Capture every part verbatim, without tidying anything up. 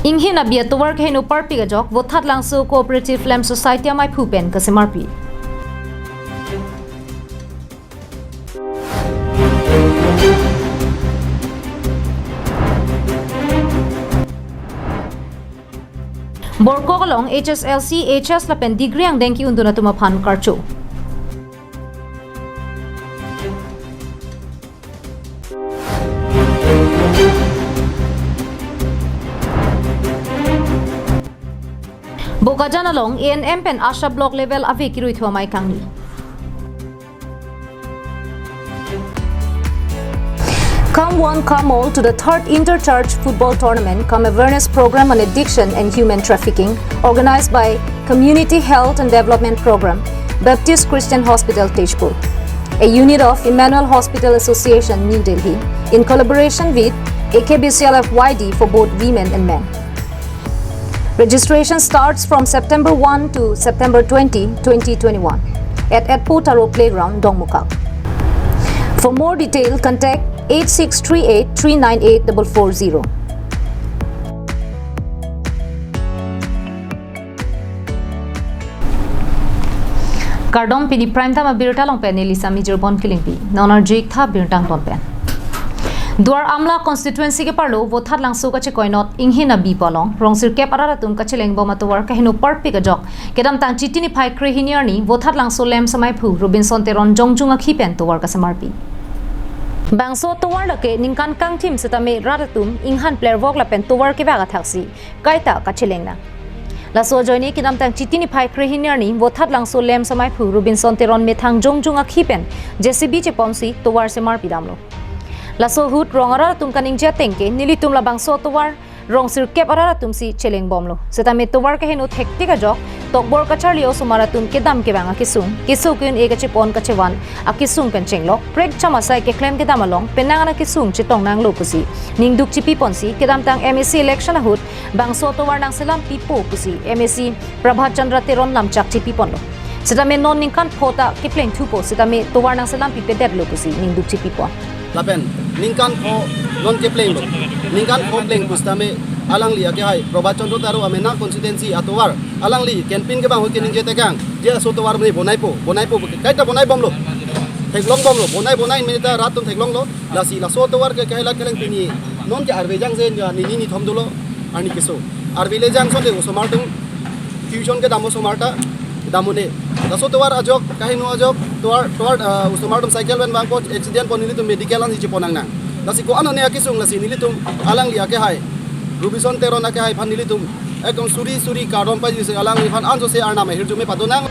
Inghin abi atovar keheno parpik ajok Vothatlangso Cooperative Lamp Society amaiphu pen kasemarpi. Borkok along H S L C, H S lapen degree angdeng ke-undun atum aphan karcho. Bokajan along A N M pen ASHA block level ave kiruithu amei kangni. Come one, come all to the third Inter-Church Football Tournament cum Awareness Program on Addiction and Human Trafficking, organized by Community Health and Development Program, Baptist Christian Hospital, Tezpur, a unit of Emmanuel Hospital Association, New Delhi, in collaboration with A K B C L F Y D for both women and men. Registration starts from September one to September twenty, twenty twenty-one at Etpo Taro Playground, Dongmukak. For more detail, contact eight six three eight three nine eight double four zero. Kardom, pini Prime Time abirta along pen neli Sami Jirbon Kilingpi. Non arju-ik tha birta angton pen. Duar Amla constituency ke-arlo Vothatlangso kachekoinot inghin abi pu along rong sirkep arat atum kachelengbom atovar keheno parpik ajok kedamtang Chiti niphai krehini arni Vothatlangso Lamps amaiphu Robinson Teron jongjung akhi pen tovar kasemarpi. Bangso tovar lake ningkan kangthim setame rat atum inghan plervok lapen tovar kevak athaksi kaita kacheleng nang. Laso ajoine kedamtang Chiti niphai krehini arni Vothatlangso Lamps amaiphu Robinson Teron methang jongjung akhi pen J C B cheponsi tovar semarpi damlo. Laso ahut rong arat atum kaningje ateng ke nelitum labangso tovar rong sirkep arat atumsi chelengbomlo. Setame tovar keheno thektik ajok tokbor kacharli osomar atum kedam kevang akesung, keso ke-un-e kachepon kachevan akesung pen chenglok, prekjam asai keklem kedam along penang an akesung chetong nanglo pusi ningduk chepiponsi kedamtang M A C election ahut bangso tovar nangselam pipo pusi M A C Prabhat Chandra Teron lamchak chepiponlo. Setame non ningkan pho ta kepleng thupo setame tovar nangselam pipedetlo pusi ningduk chepipon. Lapen ningkan pho non keplenglo. Ningkan pho pleng pu setame alangli akehai Prabhat Chandra Teron amena constituency atovar alangli campaign kevang ahut keningje tekang, je laso tovar ne bonaipo, bonaipo, kaita bonaibomlo. Theklongbomlo, bonai bonai minute rat atum theklonglo. Lasi laso tovar ke kaila keleng pini non ke arve jang jen ya nini nithom dolo arni keso. Arve le jang sonte osomar atum tuition kedam osomar ta damone. Laso tovar ajok, keheno ajok, tovar, tovar, ah, osomar atum cycle pen vangpo, accident po, nelitum medical an hichi ponang nang. Lasi ko-an ane akesung lasi nelitum alangli akehai Robinson Teron akehai aphan nelitum ekdom suri suri kardom pajirsi alangliphan anso se arnam ahirjume padonang.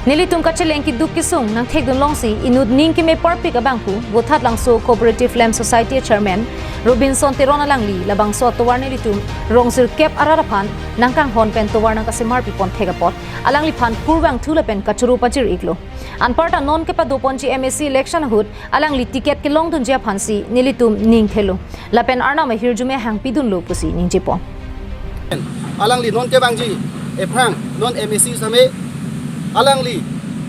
Nelitum kacheleng keduk kesung nangthekdun longsi inut ning keme parpik abangphu Vothatlangso Cooperative Lamp Society Chairman Robinson Teron alangli labangso atovar nelitum rong sirkep arat aphan nangkanghon pen tovar nangkasemarpipon thek apot alangliphan kurvangthu lapen kachoro pajir-iklo. Anparta non kepadoponji M A C election ahut alangli ticket kelongdunji aphansi nelitum ning thelo. Lapen arnam ahirjume hangpidunlo pusi ningjepon. Alangli non kevangji ephrang non M A C same alangli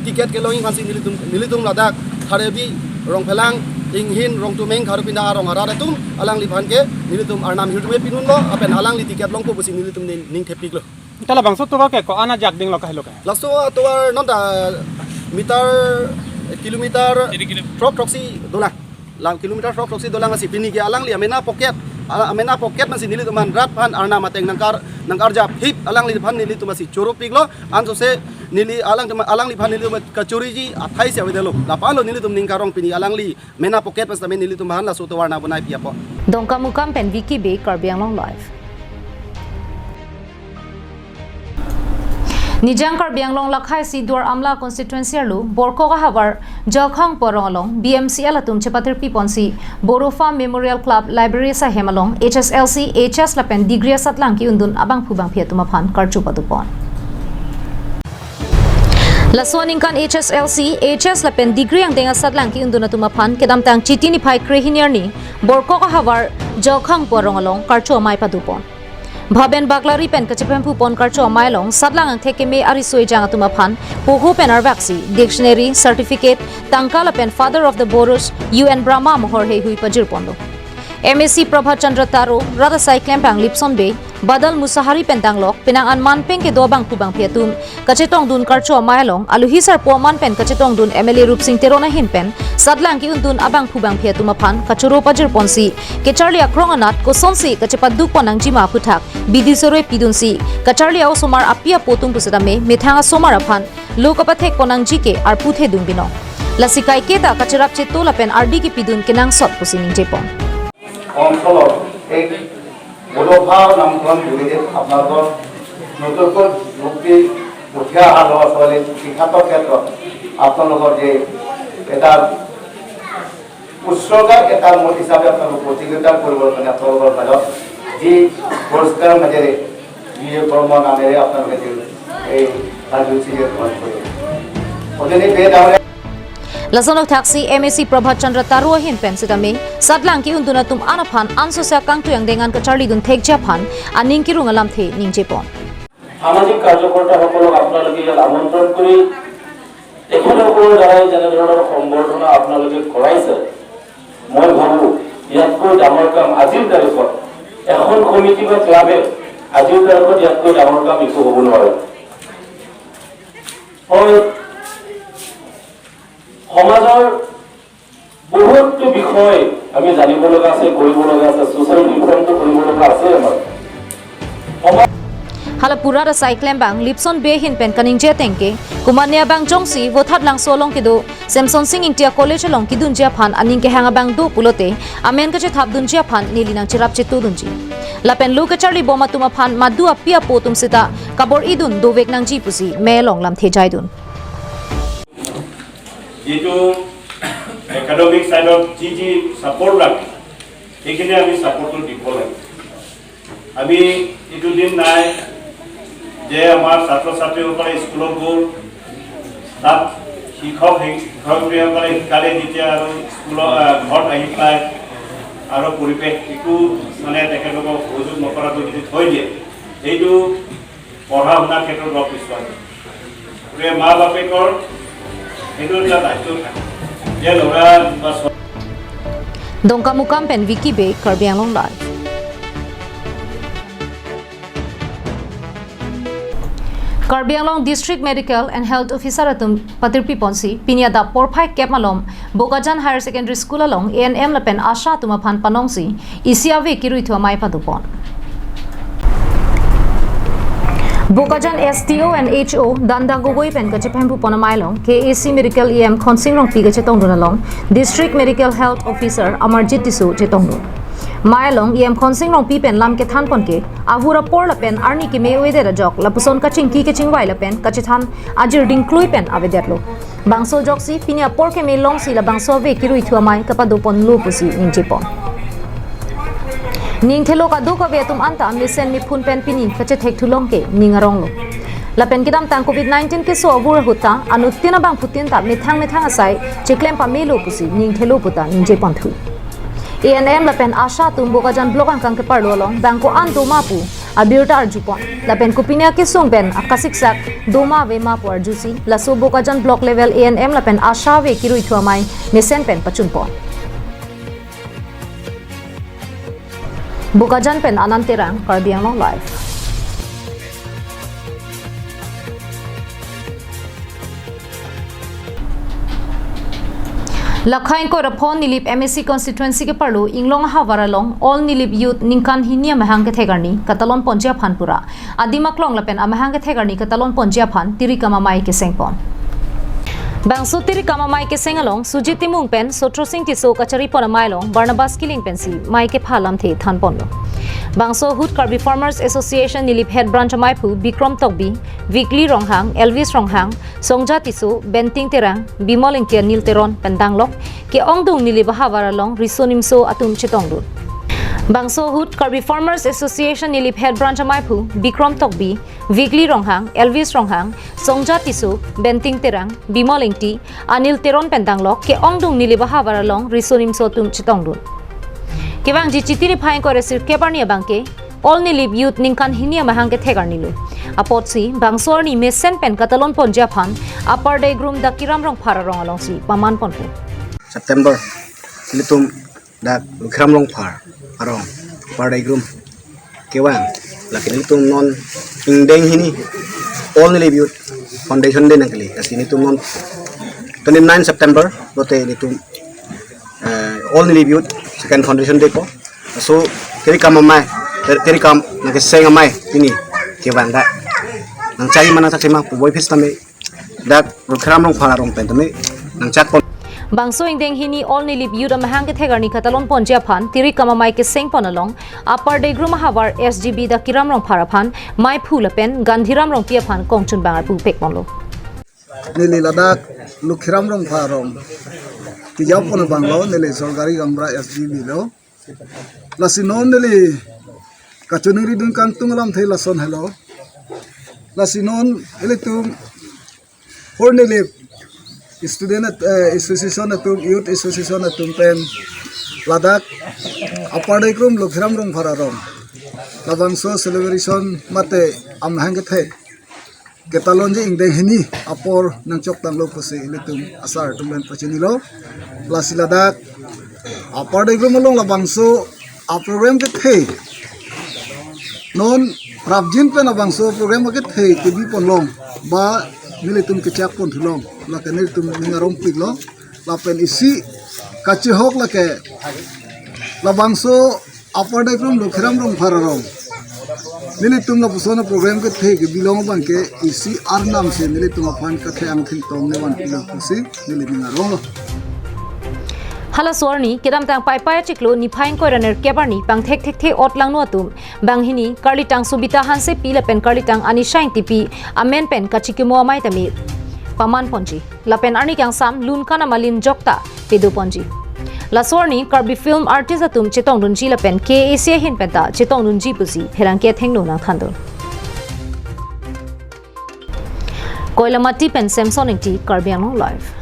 ticket kelongji aphansi nelitum, nelitum ladak Tharebi, Rongphelang, Inghin, Rongtumeng, Kharupinda arong arat atum alangliphan ke nelitum arnam ahirjume pidunlo, lapen alangli ticket longpo pusi nelitum ning, ning thepiklo. Tala bangso tovar ke ko-an ajak dinglo kahelo ke? Laso tovar non ta meter, kilometer throk throksi dolang. Lang kilometer throk throksi dolang lasi pini ke alangli amena pocket, a-, amena pocket masi nelitum aphan rat aphan arnam ateng nangkar, nangkarjap hip alangliphan nelitum masi choropiklo, anso se neli alang, alangliphan nelitum kachoriji athai si avedetlo. Lapu-anlo nelitum ning karong pini alangli mena pocket masi tame nelitum aphan laso tovar nangbonaipiyapon. Dongkamukam pen Vicky Bey, Karbi Anglong Live. Nijang Karbi Anglong lakhai si Duar Amla constituency arlo Borkok ahavar Jokhang pu arong along B M C L atum chepatirpiponsi Boro Farm Memorial Club Library ahem along H S L C, H S lapen degree asatlang ke-undun abangphu bangphi atum aphan karcho padopon. Laso aningkan H S L C, H S lapen degree angdeng asatlang ke-undun atum aphan kedamtang Chiti niphai krehini arni Borkok ahavar Jokhang pu arong along karcho amei padopon. Bhaben Baglari pen kachepemphu pon karcho amei along satlang angthek keme ariso ejang atum aphan poho pen arvaksi dictionary, certificate, tangka lapen Father of the Boros U N Brahma amohor heihui pajirponlo. M A C Prabhat Chandra Taro, rat asai klembang Lipson Bey, Badal Musahari pen danglok, penang an manpeng kedo abangphu bangphi atum kachetongdun karcho amei along, aluhi sarpo aman pen kachetongdun M L A Rupsing Teron ahin pen satlang ke-undun abangphu bangphi atum aphan kachoro pajirponsi, kecharli akrong anat kosonsi kachepaduk pon nangjima aphuthak bidi soroi pidunsi, kacharli a-osomar api apo atum pusitame methang asomar aphan lo kapathek pon nangji ke arpu thedung binong. Lasi kaiketa kacherap cheto lapen ardi kepidun kenangsot pusi ningjepon. অঞ্চলৰ এই বুলফা নামঘৰ গুৰুদেৱ আপোনালোকৰ নতুনকৈ যুক্তি উঠি অহা ল'ৰা ছোৱালী শিক্ষাৰ ক্ষেত্ৰত আপোনালোকৰ যে এটা উৎসৰ্গৰ এটা মূল হিচাপে আপোনালোকক প্ৰতিযোগিতা কৰিবৰ কাৰণে আপোনালোকৰ মাজত যি পুৰস্কাৰ মাজেৰে যি কৰ্ম নামেৰে আপোনালোকে যে এই কাৰ্যসূচী গ্ৰহণ কৰিব। গতিকে বেয়া ডাঙৰীয়া Lason thaksi M A C Prabhat Chandra Taro ahin pen sitame satlang ke-undun atum an aphan ansosia kangtui angdeng an kacharlidun thekji aphan aning kerung alamthe ningjepon. সামাজিক কাৰ্যকৰ্তাসকলক আপোনালোকে ইয়াত আমন্ত্ৰণ কৰি তেখেতসকলৰ দ্বাৰাই যেনেধৰণৰ সম্বৰ্ধনা আপোনালোকে কৰাইছে, মই ভাবো ইয়াতকৈ ডাঙৰ কাম আজিৰ তাৰিখত এখন কমিটি বা ক্লাবে আজিৰ তাৰিখত ইয়াতকৈ ডাঙৰ কাম একো হ'ব নোৱাৰে। হয়, সমাজৰ বহুতো বিষয় আমি জানিব লগা আছে, কৰিব লগা আছে, ছ'চিয়েল ৰিফৰ্মটো কৰিব লগা আছে আমাৰ। সমাজ Hala pu rat asai klembang Lipson Bey ahin pen kaningje ateng ke, komatne abang jongsi Vothatlangso along kedo Semson Sing Ingti a-college along kedunji aphan aning kehang abang do pulote, amen kachethapdunji aphan neli nangcherap chetodunji. Lapen lo kacharlibom atum aphan madu api apo atum seta kabor-idun dovek nangji pusi mei along lamthe jaidun. যিটো একাডেমিক ছাইডত যি যি ছাপোৰ্ট লাগে, সেইখিনি আমি ছাপোৰ্টটো দিব লাগে। আমি এইটো দিন নাই যে আমাৰ ছাত্ৰ ছাত্ৰীসকলে স্কুলত গ'ল, তাত শিক্ষক শিক্ষয়িত্ৰীসকলে শিকালে যেতিয়া আৰু স্কুলৰ, আহ, ঘৰত আহি পায় আৰু পৰিৱেশ একো মানে তেখেতলোকক সহযোগ নকৰাকৈ যদি থৈ দিয়ে, সেইটো পঢ়া শুনাৰ ক্ষেত্ৰত অলপ পিছুৱাই যায়। গতিকে মা বাপেকৰ সেইটো এটা দায়িত্ব থাকে যে ল'ৰা বা ছোৱালী Dongkamukam pen Vicky Bey, Karbi Anglong Live. Karbi Anglong District Medical and Health Officer atum patirpiponsi, pini adap porphai kep malom Bokajan Higher Secondary School along A N M lapen ASHA atum aphan panongsi, isi ave kiruithu amei padopon. Bokajan S D O and H O Danda Gogoi pen kachepahemphu pon amei along K A C Medical E M Khonsing Rongpi kachetongdun along District Medical Health Officer Amarjit Tisso chetongdun. Mei along E M Khonsing Rongpi pen lam kethan pon ke, avur apor lapen arni keme avedet ajok lapuson kachingki kachingvai lapen kachethan ajir dingklui pen avedetlo. Bangso ajoksi pini apor keme longsi labangso ave kiruithu amei kapadoponlo pusi ningjepon. Ning thelo kadokave atum anta mesen mephun pen pini kachethekthu long ke ning aronglo. Lapen kedamtang covid nineteen keso avur ahut ta anuttin abangphutin ta methang methang asai cheklem pamelo pusi ning thelo puta ningjeponthu. A N M lapen ASHA atum Bokajan Block angkang keparlo along bang ko-an doma pu abirta arjupon. Lapen kopine akesung pen akasiksak doma avema pu arjusi, laso Bokajan Block level A N M lapen ASHA ave kiruithu amei mesen pen pachunpon. Bokajan pen Anand Terang, Karbi Anglong Live. Lakha ingkoi ra phongo Nilip M A C constituency keparlo Inglong ahavar along All Nilip Youth ningkan hini amahang kethek arni katalon ponji aphan pura adim aklong lapen amahang kethek arni katalon ponji aphan tirikam amei kesengpon. Bangso tirikam amei keseng along Sujit Timung pen Sotro Sing Tisso kacharipon amei along Barnabas Killing pensi mei kepha lamthe thanponlo. Bangso ahut Karbi Farmers Association Nilip Head Branch ameiphu Bikram Tokbi, Weekly Ronghang, Elvis Ronghang, Songja Tisso, Benting Terang, Bimol Ingti, Anil Teron pen danglok ke-ongdung Nilip ahavar along riso nimso atum chetongdun. Bangso ahut Karbi Farmers Association Nilip Head Branch ameiphu Bikram Tokbi, Weekly Ronghang, Elvis Ronghang, Songja Tisso, Benting Terang, Bimol Ingti, Anil Teron pen danglok ke-ongdung Nilip ahavar along riso nimso atum chetongdun. Kevangji Chiti niphai ingkoi ra sirkep arni abang ke All Nilip Youth ningkan hini amahang kethek arni lo. Apotsi bangso arni mesen pen katalon ponji aphan Upper Daigrum Dakiram Rongphar arong alongsi paman ponpo. September, ilitum Dak Lukhiram Rongphar arong Upper Daigrum kevang, lake nelitum non ingdeng hini All Nilip Youth Foundation Day nangkele. Lasi nelitum non twenty-nine September lote nelitum, eh, All Nilip Youth Second Foundation Day po. So, tirikam amei, tir-, tirikam nangkeseng amei pini kevang dak. Nangchak ma nangchak ma pu boi phis tame dak Lukhiram Rongphar arong pen tame nangchak pon. Bangso ingdeng hini All Nilip Youth amahang kethek arni katalon ponji aphan tirikam amei keseng pon along Upper Daigrum ahavar S G B Dakiram Rongphar aphan meiphu lapen Gandhiram Rongpi aphan kongchunbang arpu pek ponlo. Neli ladak Lukhiram Rongphar arong tijau pon abanglo, neli sorkari gaonbura S G B lo. Lasi non neli kachiningri dun kangtung alamthe lason helo. Lasi non ilitum All Nilip Student at-, eh, Association atum, Youth Association atum pen ladak Upper Daigrum Lukhiram Rongphar arong labangso celebration mate amahang kethek ketalonji ingdeng hini apor nangchok tanglo pusi ilitum asar atum pen pachinilo. Lasi ladak Upper Daigrum along labangso aprogram kethe non prapjin pen labangso program kethe kebi ponlong ba nelitum kechak pon thulong, lake nelitum ning arong piklo. Lapen isi kachihok lake labangso Upper Daigrum Lukhiram Rongphar arong nelitum lapuson aprogram kethe kebilong abangke isi arnam si nelitum aphan kathe angthintong ne vanpilo pusi neli ning aronglo. Halaso arni kedamtang Paipai achiklo niphai ingkoi ra nerkep arni pangthek thekthe ot langno atum banghini karlitang Subita Hansepi lapen karlitang Anisha Ingtipi amen pen kachikimo amei tame paman ponji lapen arni kangsam lun kana malin jokta pedo ponji. Laso arni Karbi film artist atum chetongdunji lapen K A A C ahin penta chetongdunji pusi pherangke athengno nangthandun. Koilamati pen Samson Ingti, Karbi Anglong Live.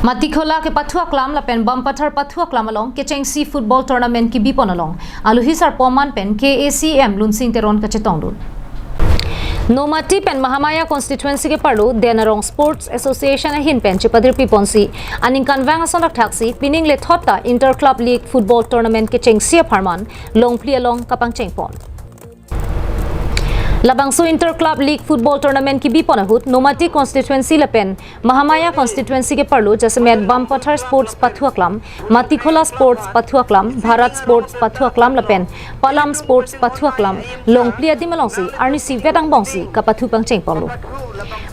Matikhola kepathu aklam lapen Bampathar pathu aklam along kechengsi football tournament kebi pon along alohi sarpo aman pen K A A C M Lunsing Teron kachetongdun. Nomati pen Mahamaya constituency keparlo Den Arong Sports Association ahin pen chepadirpi ponsi aningkanvang ason thakthaksi pining lethot ta Inter Club League Football Tournament kechengsi apharman Longphli along kapangcheng pon. Labangso Inter Club League Football Tournament kebi pon ahut Nomati constituency lapen Mahamaya constituency keparlo jasemet Bampathar Sports pathu aklam, Matikhola Sports pathu aklam, Bharat Sports pathu aklam lapen Palam Sports pathu aklam Longphli adim alongsi arnisi vet angbongsi kapathu pangcheng ponlo.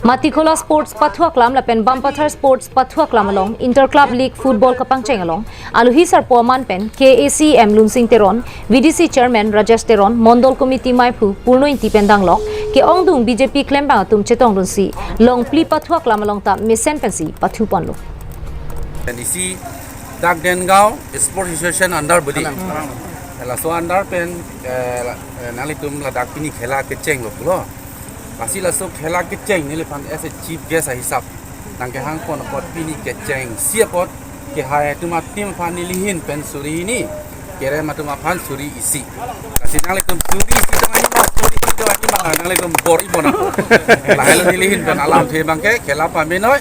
Matikhola Sports pathu aklam lapen Bampathar Sports pathu aklam along Inter Club League Football kapangcheng along alohi sarpo aman pen K A A C M Lunsing Teron, V D C Chairman Rajesh Teron, Mondol Committee meiphu Purno Ingti pen danglok ke-ongdung B J P klembang atum chetongdunsi Longphli pathu aklam along ta mesen pensi pathu ponlo. Dan isi dak Dengaon Sports Association under bodi. Laso under pen, eh, la-, eh, nanglitum ladak pini khela kecheng lo pulo. Lasi laso khela kecheng neliphan as a chief guest ahisap nangkehang pon apot pini kechengsi apot kehai atum a-team aphan nelihin pen suri hini, kerem atum aphan suri isi. Lasi nanglitum suri isi dong anima, suri isi dong anima, nanglitum bor-i bona. Lahelo nelihin pen alamthe abangke khela pamenoi.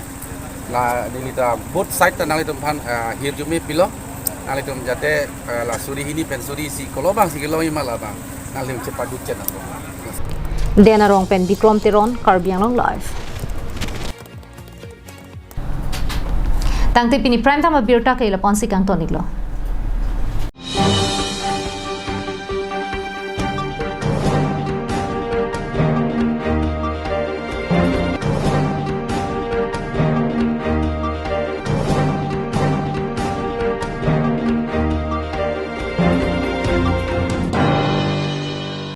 La neli ta both side ta nanglitum aphan, ah, hirjume pilo. Nanglitum jate, ah, la suri hini pen suri isi kolobang si kelong ima labang nanglitum chepaduk chen ako. Den Arong pen Bikrom Teron, Karbi Anglong Live. Tangte pini prime time abirta ke lapu-an si kangton-iklo.